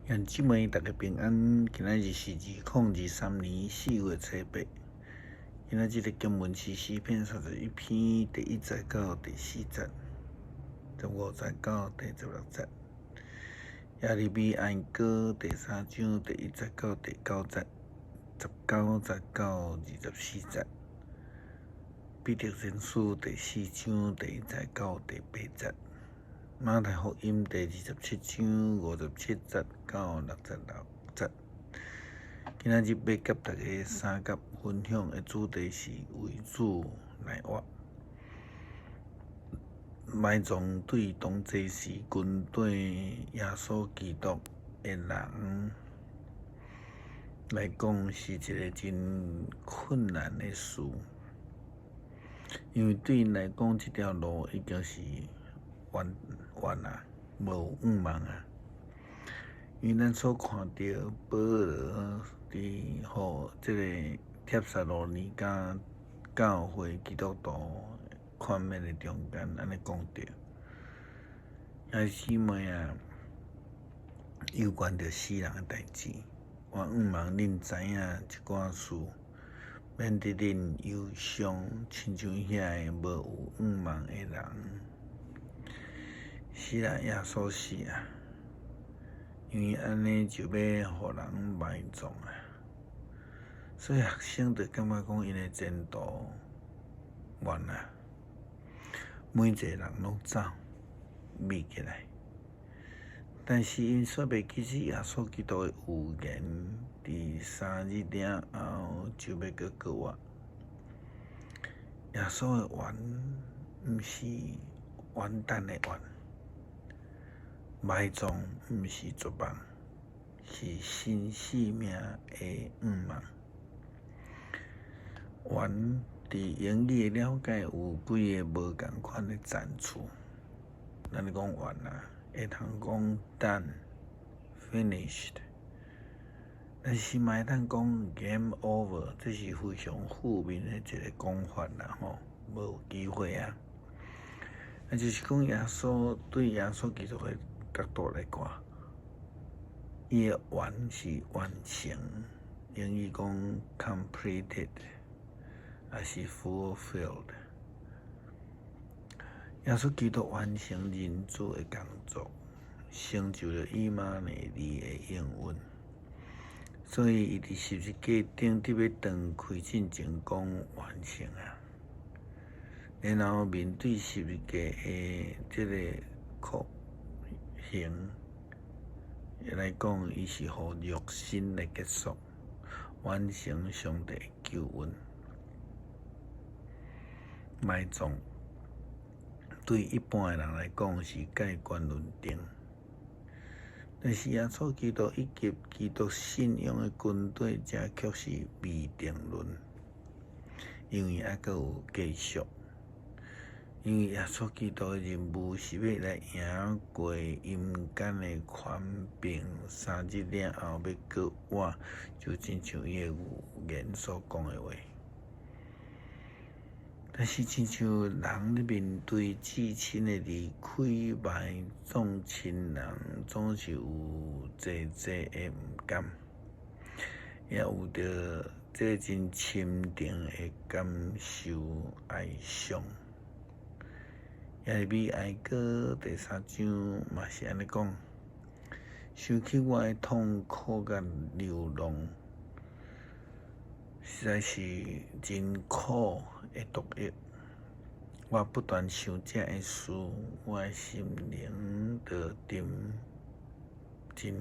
兄姊妹，逐家平安。今仔日是2023年4月初八。今仔日的經文是詩篇31篇第一節到第四節，15節到第16節。耶利米哀歌第三章第一節到第九節，19節到24節。彼得前書第四章第一節到第八節。馬太福音第27章57節到66節。今仔日欲佮大家相佮分享的主題是為主來活。埋葬對當這時跟綴耶穌基督的人來講，是一个真困難的事，因為對𪜶來講，這條路已經是完完啊，無向望啊。因為咱所看著保羅佇予這个帖撒羅尼迦教會基督徒勸勉的中間，按呢講著，兄弟姊妹啊，有關著死人的代誌，我向望恁知影這寡事，免得恁憂傷，親像遐个無有向望的人。是啊，耶穌死啊，因為按呢就欲予人埋葬啊，所以學生就感覺講𪜶的前途完啊，每一個人攏走，覕起來。但是𪜶煞袂記起耶穌基督的預言，佇3日了後就欲閣復活。耶穌的完，毋是完蛋的完。埋葬毋是絕望，是新生命的向望。完佇英語的了解有幾个無仝款的層次。咱咧講完啊，會通講 done、finished，但是嘛會當講 game over，這是非常負面的一个講法啦吼，無有機會啊。啊，就是講耶穌對耶穌基督的角度來看，伊的完是完成，英語講 completed，抑是 fulfilled。耶穌基督完成認主的工作，成就了以馬內利的應允，所以伊佇十字架頂佇欲斷氣進前講完成啊。然後面對十字架的這个酷刑來講，伊是予肉身來結束，完成上帝的救恩。埋葬對一般的人來講是蓋棺論定，但是耶穌基督以及基督信仰的軍隊，這卻是未定論，因為猶閣有繼續。因為耶穌基督的任務是欲來贏過陰間的權柄，三日了後欲閣活，就親像伊的預言所講的話。但是，親像人咧面對至親的離開、埋葬親人，總是有濟濟的毋甘，也有著這个真深沉的感受哀傷。耶利米哀歌第三章嘛是按呢講，想起我的痛苦佮流浪，實在是真苦的毒藥。我不斷想這个事，我的心靈就沉真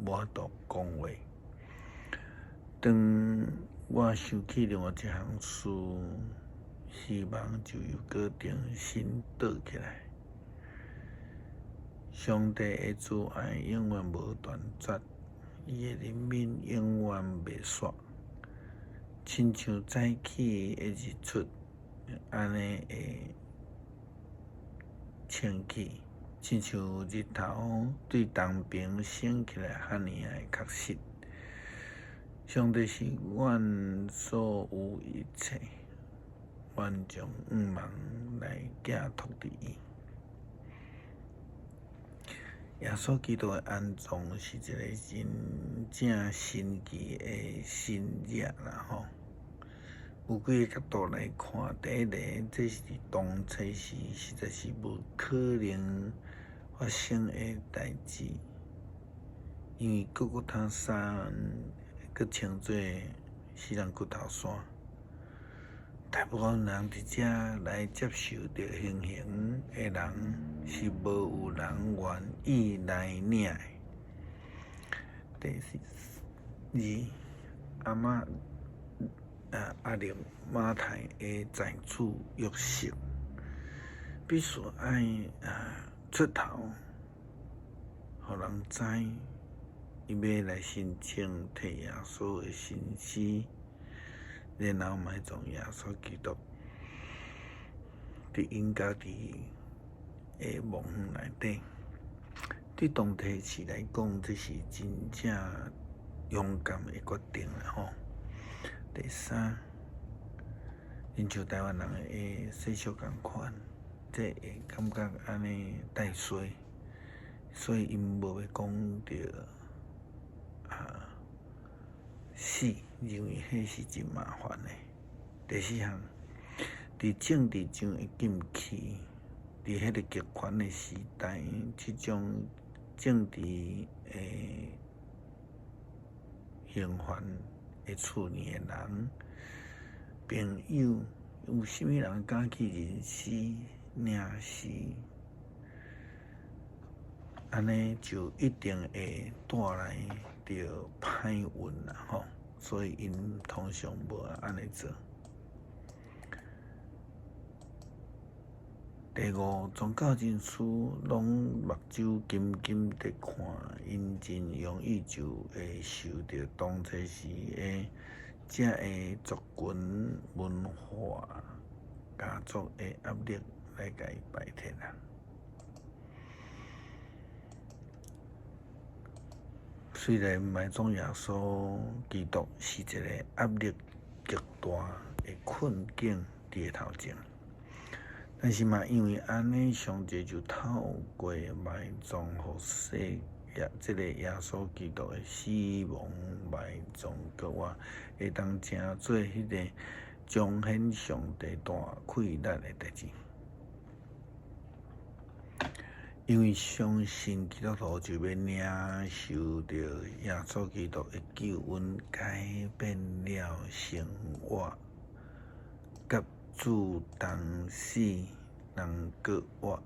無法度講話。當我想起另外一項事，希望就又閣重新倒起來。上帝的慈愛永遠無斷絕，伊的憐憫永遠袂煞，親像早起的日出，按呢會升起，親像日頭對東爿升起來，遐爾仔的確實。上帝是阮所有一切。阮將向望來寄託佇伊。耶穌基督的安葬是一个真正神奇的神跡啦吼。有幾个角度來看，第一个，這是當初時實在是無可能發生的代誌，因為各各他山閣稱做死人骨頭山，大部分人佇遮來接受著行刑的人，是無有人願意來領的。第二，阿瑪啊，亞利馬太的財主約瑟，必須愛出頭，予人知，伊欲來申請提耶穌的身屍，然後埋葬耶穌基督佇𪜶家己的墓園內底。對當提時來講，這是真正勇敢的決定啦吼。第三，親像台灣人的習俗仝款，這會感覺按呢帶衰，所以𪜶無欲講著死，認為彼是真麻煩的。第四項，佇政治上的禁區，佇彼個極權的時代，這種政治的刑罰的處理的人，朋友有啥物人敢去認屍領屍？按呢就一定會帶來著歹運啦吼，所以𪜶通常無按呢做。第五，宗教人士攏目睭金金佇看，𪜶真容易就會受著當初時的這个族群文化家族的壓力來共伊排斥啦。雖然埋葬耶穌基督是一個壓力極大的困境佇頭前，但是嘛，因為按呢，上帝就透過埋葬予世耶這个耶穌基督的死亡埋葬閣活，會當成做彼个彰顯上帝大氣力的代誌。因為相信基督徒就欲領受著耶穌基督的救恩，改變了生活，佮主同死同閣活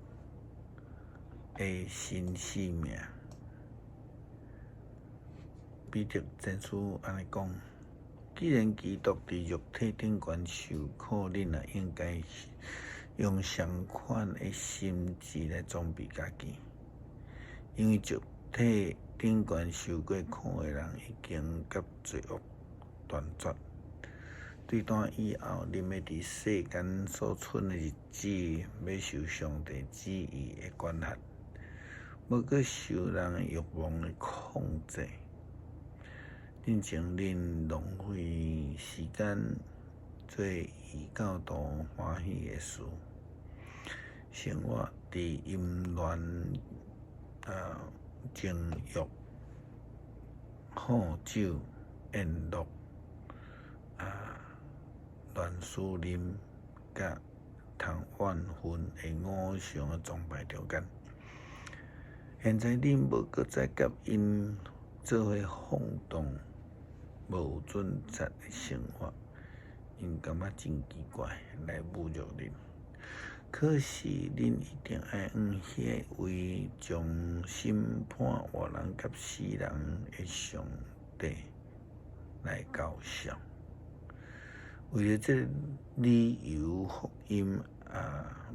的新生命。彼得前書按呢講：既然基督佇肉體頂懸受苦，恁也應該用相款的心志來裝備家己，因為肉體頂懸受過苦的人，已經佮罪惡斷絕。對單以後，恁欲佇世間所賰的日子，欲受上帝旨意的管轄，無閣受人的欲望的控制。進前恁浪費時間做異教徒歡喜的事，生活佇淫亂、情欲、好酒、宴樂、亂思念、佮通怨恨的偶像的崇拜中間。現在恁無閣再佮𪜶做伙放蕩、無有準則的生活，𪜶感覺真奇怪，來侮辱恁。可是恁一定愛向彼位將審判活人佮死人的上帝來交賬。為著這个理由，福音也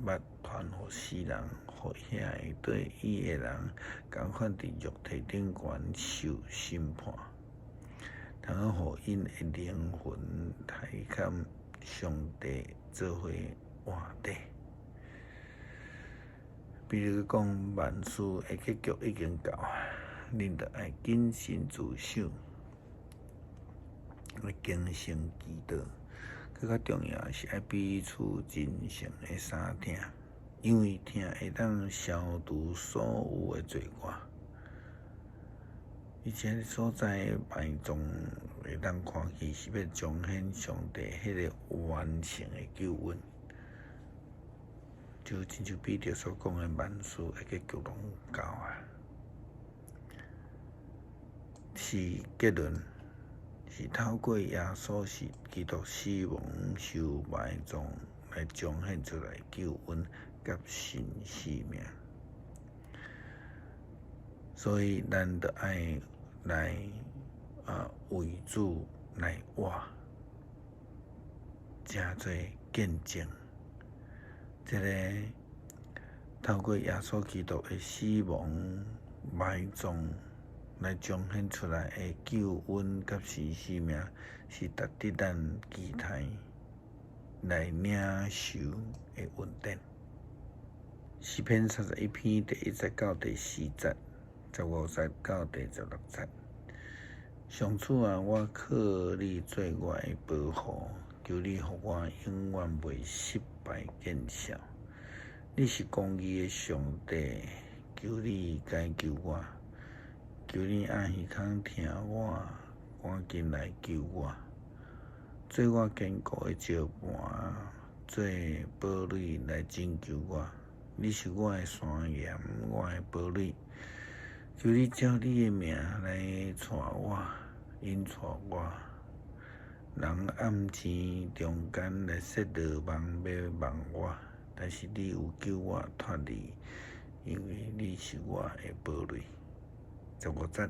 捌傳予死人，予遐个對伊的人仝款佇肉體頂懸受審判，通好予𪜶的靈魂來佮上帝做伙活著。比如講，萬事的結局已經到啊，恁著愛謹慎自守，愛謹慎祈禱。閣較重要的是愛彼此真誠的相疼，因為疼會當消除所有的罪過。伊這个所在埋葬會當看去是欲彰顯上帝彼个完成的救恩，就親像彼得所講的萬事的結局攏到啊。是結論，是透過耶穌是基督死亡受埋葬來彰顯出來救恩佮新生命，所以咱著愛來為主來活，成做見證。這个透過耶穌基督的死亡埋葬來彰顯出來的救恩佮新生命，是值得咱期待來領受的恩典。詩篇31篇第1節到第4節，15節到第16節。上主啊，我靠你做我的保護，求你予我永遠袂失敗見笑。你是公義的上帝，求你解救我，求你按耳孔聽我，趕緊來救我。做我堅固的石盤，做堡壘來拯救我。你是我的山岩，我的堡壘。求你照你的名來帶我，引帶我。人暗箭中間來設羅網欲網我，但是你有救我脫離，因為你是我的堡壘。15節，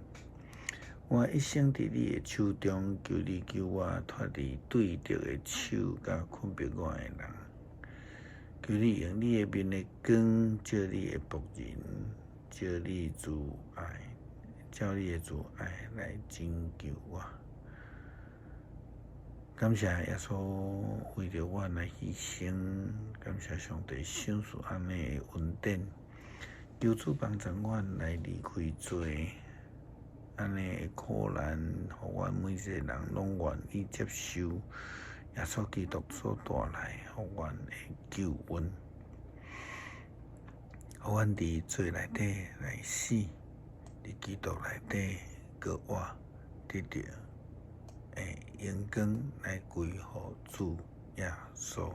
我一生佇你的手中，求你救我脫離對敵的手，佮困迫我的人。求你用你的面的光照你的僕人，照你慈愛，照你的慈愛來拯救我。感謝耶穌為著我來犧牲，感謝上帝賞賜按呢的恩典，求主幫助阮來離開罪，按呢的苦難，予阮每一个人攏願意接受耶穌基督所帶來予阮的救恩，予阮佇罪內底來死，佇基督內底閣活，得著的榮光來歸予主耶穌。